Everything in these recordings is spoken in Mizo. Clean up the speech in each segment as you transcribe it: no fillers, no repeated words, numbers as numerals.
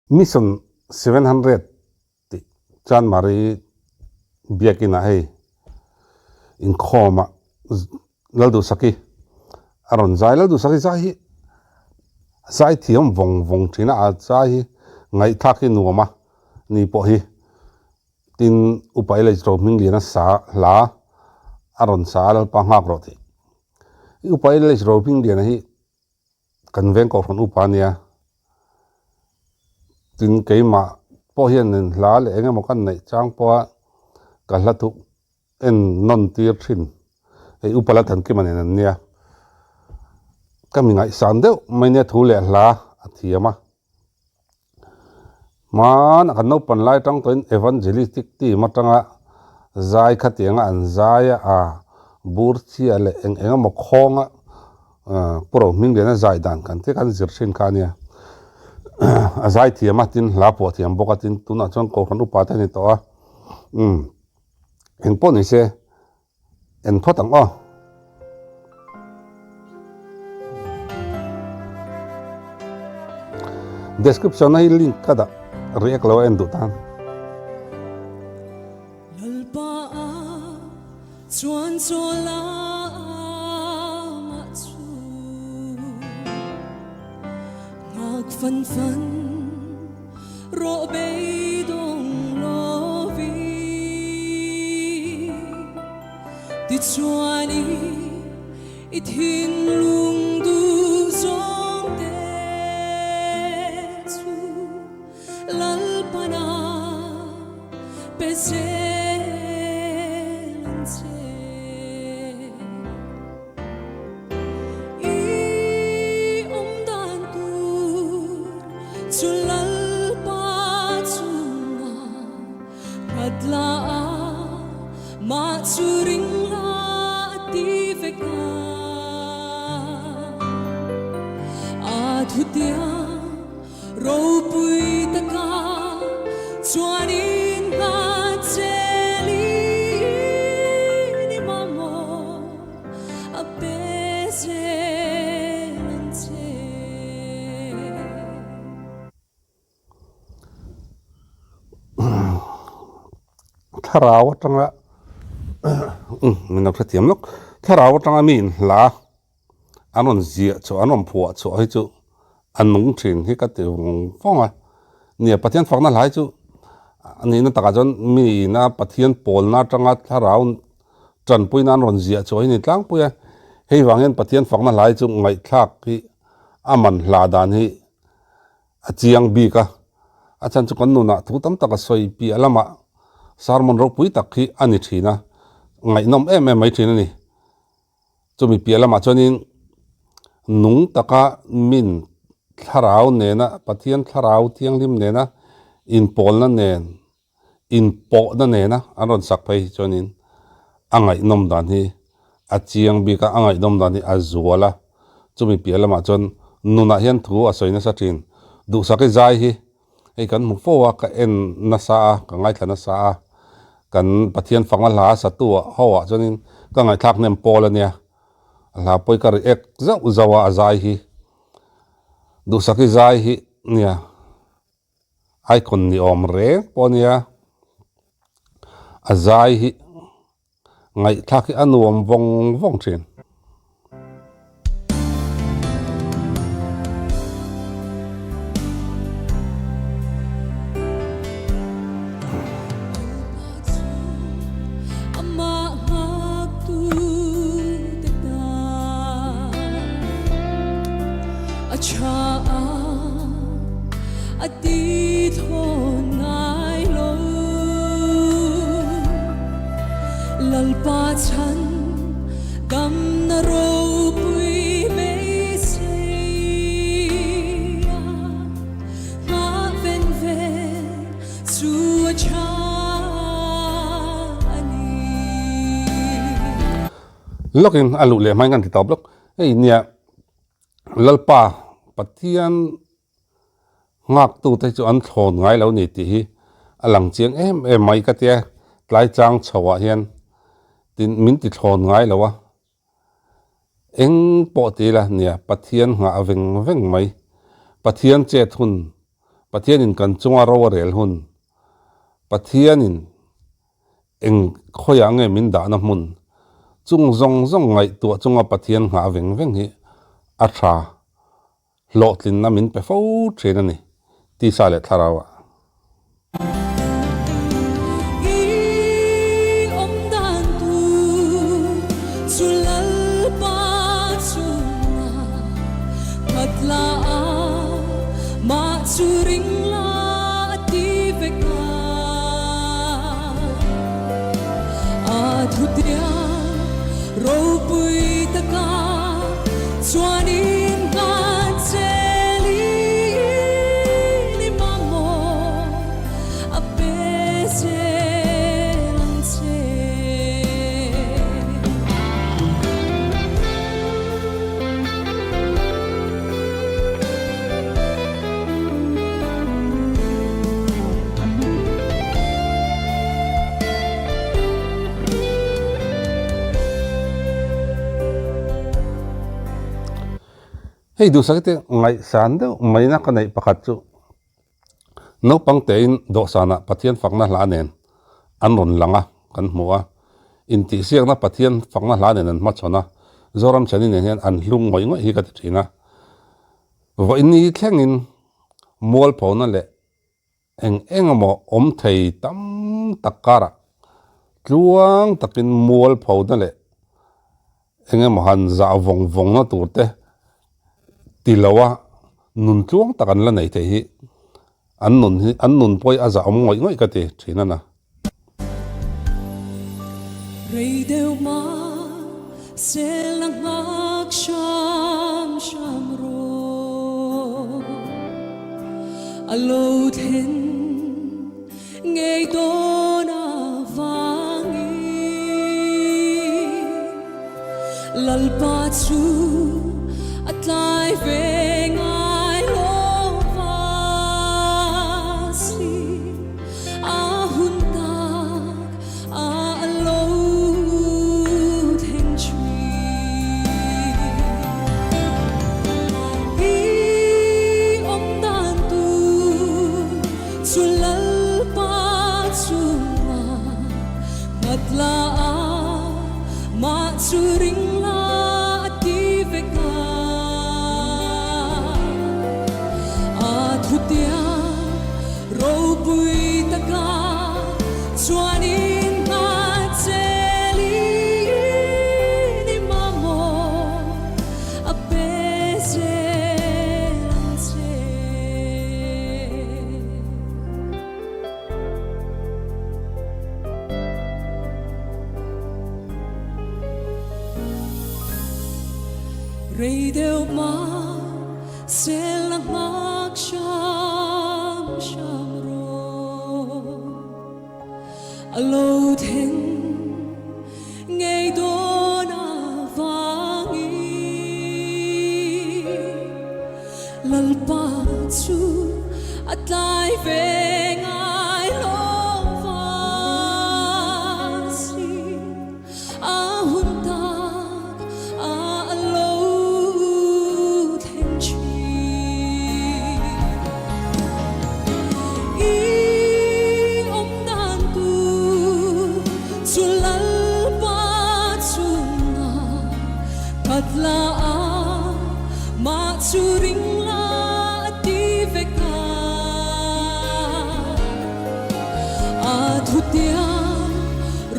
Mission 700 tih Chanmari biakin ah hei inkhawm ah Lalduhsaki a rawn zai. Lalduhsaki zai hi zai thiam vawng vawng thin a, a zai hi ngaihthlak hi nuam a ni pawh hi. Tin, Upa Elijah Rohmingliana sa hla a rawn sa a Lalpa nghak rawh tih. Upa Elijah Rohmingliana hi Kan veng kohhran upa a nia. Tin, keimah pawh hian in hla leh eng emaw kan neih chang pawha ka hla thu en nawn tir thin. Hei upa la thankima nen an nia. Ka mi ngaihsan deuh mai nia thu leh hla a thiam a. Hmana kan naupan lai atang tawhin evangelistic team atanga zai khatianga an zai a, a bur chhia leh eng eng emaw khawnga Pu Rohmingliana zai dan kan te kan zir thin kha a nia. A zai thiam a, tin hla pawh a thiam bawk a, tin tunah chuan Kohhran upa te a ni tawh a, umm engpawh ni se. En phawt ang aw. Description a hi link ka dah react lo a en duh tan. Lalpa a chuan chaw lamah chu nghak fan fan. Rawh beidawng lovi tichuan i thinlung duh zawng te chu Lalpana pe zel ang che. I awm dan tur chu Lalpa chunga nghat la a, mah chu ring la a ti vek a. A thutiang Ropui taka chuanin nghat zelin i mamawh a pe zel ang che. Thlarau atanga min lo hrethiam lawk, thlarau atanga mi inhla an rawn ziah chhuah an rawn phuah chhuah hi chu a nung thin hi ka ti vawng vawng a nia Pathian fakna hlai chu a nihna takah chuan mi ina Pathian pawlna atanga thlarau tanpuina an rawn ziah chhuah hi a ni tlangpui a hei vang hian Pathian fakna hlai chu ngaihthlak hi a man hla dan hi a chiang bik a a chhan chu kan nunah thu tam tak a sawi piah lamah sermon ropui tak hi a ni thin a ngaihnawm em em mai thin a ni. Chumi piah lamah chuanin nung taka min thlarau nena, Pathian thlarau thianghlim nena inpawlna nen, inpawhna nena an rawn sak phei hi chuanin a ngaihnawm dan hi a chiang bik a, a ngaihnawm dan hi a zual a. Chumi piah lamah chuan nunah hian thu a sawi nasa thin. Duhsaki zai hi Hei kan hmu fo a, ka en nasa a, ka ngaithla nasa a, kan Pathian fanga hla a satu ah ho ah chuanin ka ngaihthlak hnem pawl a nia, a hla pawh hi ka react zauh zauh a, a zai hi Duhsaki zai hi nia icon ni awm reng pawh a nia, a zai hi Ngaihthlak hi a nuam vawng vawng thin. Lalpa chhan damna ropui beisei a, nghah ven ven chu a tha a ni. Lawkin a luh leh hmain kan ti tawp lawk. Hei nia Lalpa Pathian Nghaktute chu an thlawn ngai lo ni tih hi a lang chiang em em mai ka tia, tlai chang chho ah hian tin min ti thlawn ngai lo a, eng pawh ti ila nia Pathian nghah veng veng mai, Pathian chet hun, Pathianin kan chunga ro a rel hun, Pathianin eng khawiah nge min dahna hmun, chung zawng zawng ngaihtuah chunga Pathian nghah veng veng hi a tha hlawhtlinna min pe fo thin a ni, tisa leh thlarauah. I awm dan tur chu Lalpa chungah khat la a, mah chu ring la a ti vek a. A thutiang ropui taka chuanin nghan chelin i mamawh a pe zel ang che. Hei duhsak te ngaihsan deuh maina ka neih pakhat chu naupang tein dawhsanah Pathian fakna hla nen an rawn lang a, kan hmu a. Intihsiakna Pathian fakna hla nen an hmachhawn a, Zoram Chhani nen hian an hlung ngawih ngawih hi ka ti thin a. Vawiin thlengin mualphona leh Eng eng emaw awm thei tam tak karah tluang takin mual phona leh eng emaw han zah vawng vawngna tur te ti loa nun tluang tak an la nei thei hi an nun hi an nun pawh hi a zah awm ngawih ngawih ka ti thin a na. Rei deuh mah sel a nghak hram hram rawh. A lo then ngei dawn avangin Lalpa chu a tlai ve ngai lo va si. A hun tak a lo thleng thin. I awm dan tur chu Lalpa chungah nghat la a, mah chu ring la a ti vek a. A thutiang Ropui taka chuanin nghacelin i mamawh a pe zel ang che. Rei deuh mah Sel a nghak hram hram rawh. A lo then ngei dawn avangin Lalpa chu a tlai ve ngai lo va si. A hun tak a lo thleng thin. I awm dan tur chu Lalpa chungah khat la a, mah chu ring la a ti vek a. A thutiang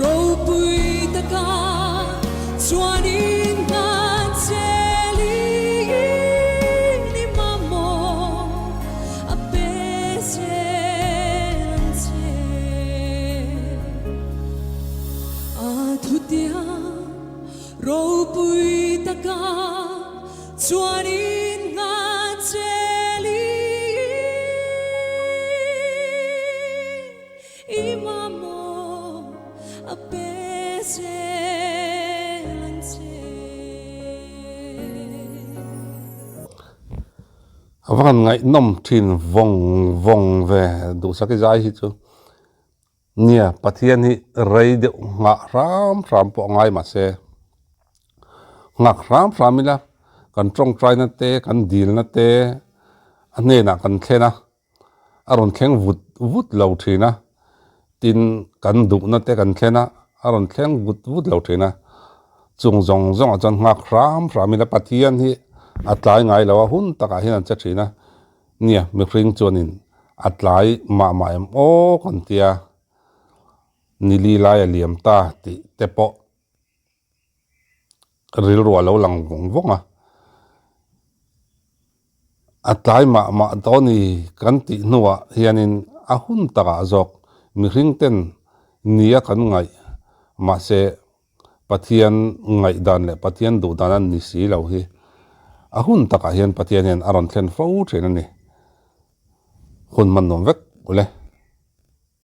ropui taka chuanin nghan chelin i mamawh a pe zel ang che. A thutiang ropui taka Chuanin ngha chelin i mamawh a pe zel ang che. A va han ngaihnawm thin vawng vawng ve duhsak i zai hi chu. Nia, Pathian hi rei deuh nghah hram hram pawh a ngai mahse, nghak hram hram ila kan tawngtaina te, kan dilna te a hnenah kan thlen a. A rawn thleng vut vut lo thin a, tin kan duhna te kan thlen a, a rawn thleng vut vut lo thin a. Chung zawng zawngah chuan nghak hram hram ila Pathian hi a tlai ngai lo a, hun takah hian an che thin a. Nia, mihring chuanin a tlai mah mah em aw kan tia, nili lai a liam ta tih te pawh rilru a lo lang vawng vawng a. A tlai mah mah dawn i kan tih hnuah hianin a hun takah zawk mihring ten nia kan ngaih mahse Pathian ngaihdan leh Pathian duhdan a ni si lo hi a hun takah hian Pathian hian a rawn thlen fo thin a ni. Hun hman nuam vek ule.